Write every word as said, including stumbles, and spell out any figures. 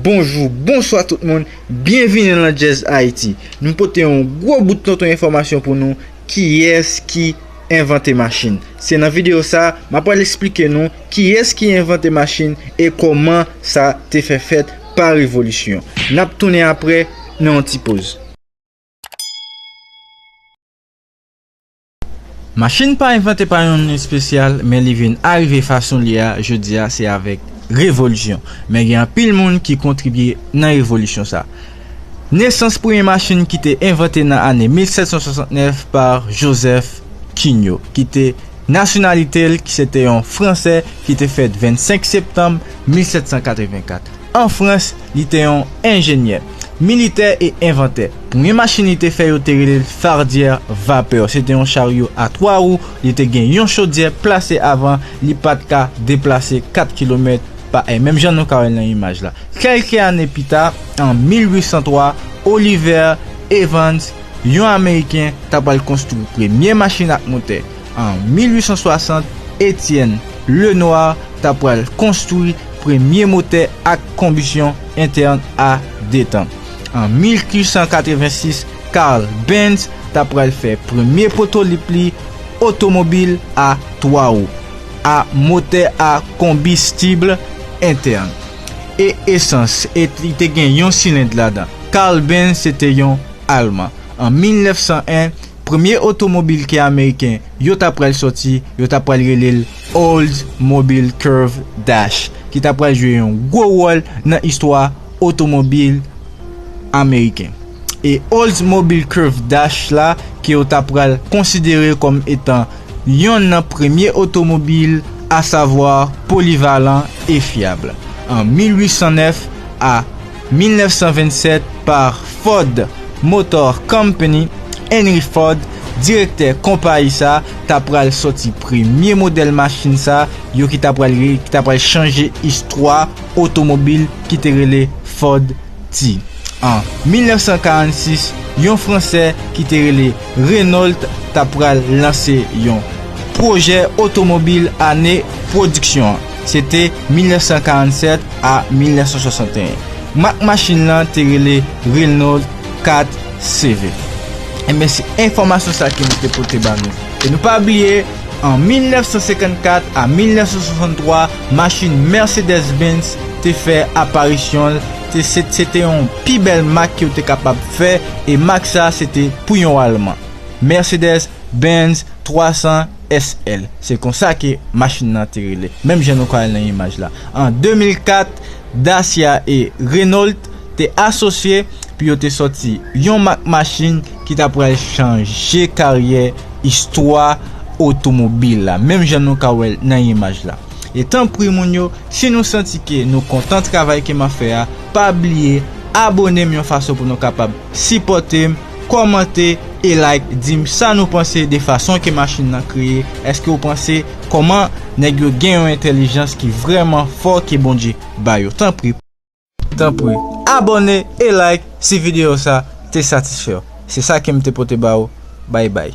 Bonjou, bonswa tout moun, byenvini nan Jazz Haiti. Nou pote yon gwo bout tonton enfòmasyon pou nou, kiyès ki envante machin. Se nan videyo sa, m ap pral eksplike nou kiyès ki envante machin e kòman sa te fè fèt pa revolisyon. N ap tounen apre nan yon ti poz. Machin pa envante pa yon moun espesyal, men li vin arive fason li a jodi a, se avèk revolisyon. Men gen anpil moun ki kontribye nan revolisyon sa. Nesans premye machin ki te envante nan ane mil sèt san swasannnèf pa Joseph Cugnot, ki te nasyonalite l, ki se te yon Fransè ki te fèt vennsenk septanm mil sèt san katrevenkat. An Frans, li te yon enjenyè, militè e envantè. Premye machin li te fè yo te rele l fardyè vapè. Se te yon charyo a twa wou, li te gen yon chodyè plase avan, li pa t ka deplase kat kilomèt pa è, menm jan nou ka wè l nan imaj la. Kèlke ane pita, an mil uit san twa, Oliver Evans, yon Ameriken, ta pral konstwi premye machin ak motè. An mil uit san swasant, Etienne Lenoir ta pral konstwi premye motè ak konbisyon entèn a de tan. An mil uit san katrevensis, Carl Benz ta pral fè premye pwototip li, otomobil a twa wou, a motè a konbistib entèn e esans, e li te gen yon silend ladan. Carl Benz se te yon Alman. An mil nèf san en, premye otomobil ke Ameriken yo ta pral sòti, yo ta pral rele l Oldsmobile Curved Dash, ki ta pral jwe yon gwo wòl nan istwa otomobil ameriken. E Oldsmobile Curved Dash la, ke yo ta pral konsidere kòm etan yonn nan premye otomobil, asavwa polivalan e fyab. An mil uit san nèf a mil nèf san vennsèt, pa Ford Motor Company, Henry Ford, direktè konpayi sa, ta pral sòti premye modèl machin sa, yo ki ta pral re-, ki ta pral chanje istwa otomobil ki te rele Ford T. An mil nèf san karannsis, yon Fransè ki te rele Renault ta pral lanse yon pwojè otomobil ane pwodiksyon an. Se te mil nèf san karannsèt a mil nèf san swasanteyen. Mak machin lan te rele Renault kat C V. Enben, se enfòmasyon sa ke nou te pote ba nou. E nou pa bliye, an mil nèf san senkannkat a mil nèf san swasanntwa, machin Mercedes-Benz te fè aparisyon l. Te, se, se te yon pi bèl mak ke w te kapab fè, e mak sa se te pou yon Alman. Mercedes-Benz twa san S L. Se konsa ke machin nan te rele. Menm jan nou ka wè l nan imaj la. An de mil kat, Dacia e Renault te asosye pou yo te sòti yon mak machin ki ta pral chanje karyè, istwa otomobil la, menm jan nou ka wè l nan imaj la. E tanpri moun yo, si nou santi ke nou kontan travay ke m ap fè a, pa bliye abone m yon fason pou nou kapab sipòte m, kòmante e like, di m sa nou panse de fason ke machin nan kreye. Èske w panse kòman nèg yo gen yon entèlijans ki vrèman fò ke Bondye ba yo? Tanpri, tanpri, abone e like si videyo sa te satisfè w. Se sa ke m te pote ba ou. Bay bay.